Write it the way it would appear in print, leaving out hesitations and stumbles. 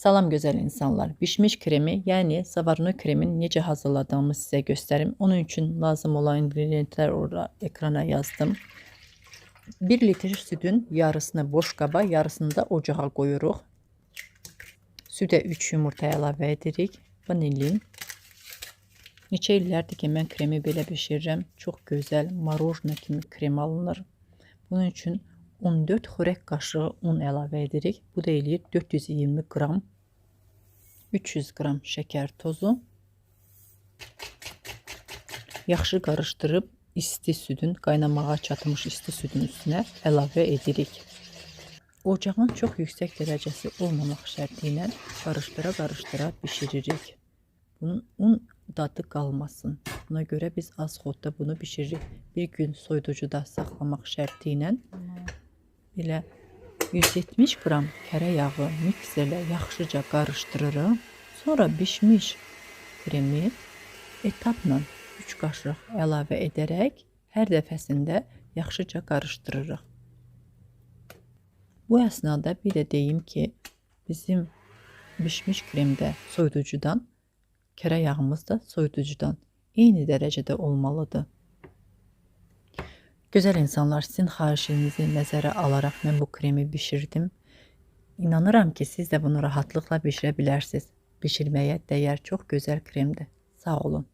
Salam gözəl insanlar. Bişmiş kremi, yəni zavarnoy kremin necə hazırladığımı sizə göstərim. Onun üçün lazım olan ingredientlər orada ekrana yazdım. 1 litr südün yarısını boş qaba, yarısını da ocağa qoyuruq. Südə 3 yumurta əlavə edirik. Vanilin. Neçə illərdir ki, mən kremi belə bişirirəm. Çox gözəl, marojna kimi krem alınır. Bunun üçün 14 xörək qaşığı un əlavə edirik. Bu da eləyir 420 qram. 300 qram şəkər tozu. Yaxşı qarışdırıb isti südün, qaynamağa çatmış isti südün üstünə əlavə edirik. Ocağın çox yüksək dərəcəsi olmamaq şərti ilə qarışdıra-qarışdıra bişiririk. Bunun un dadı qalmasın. Buna görə biz az xodda bunu bişiririk. Bir gün soyuducuda saxlamaq şərti ilə belə 170 qram kərə yağı mikserlə yaxşıca qarışdırırıq. Sonra bişmiş kremi etapla 3 qaşıq əlavə edərək hər dəfəsində yaxşıca qarışdırırıq. Bu əsnada bir də deyim ki, bizim bişmiş kremdə soyuducudan, kərə yağımız da soyuducudan eyni dərəcədə olmalıdır. Gözəl insanlar, sizin xahişinizi nəzərə alaraq mən bu kremi bişirdim. İnanıram ki, siz də bunu rahatlıqla bişirə bilərsiniz. Bişirməyə dəyər çox gözəl kremdir. Sağ olun.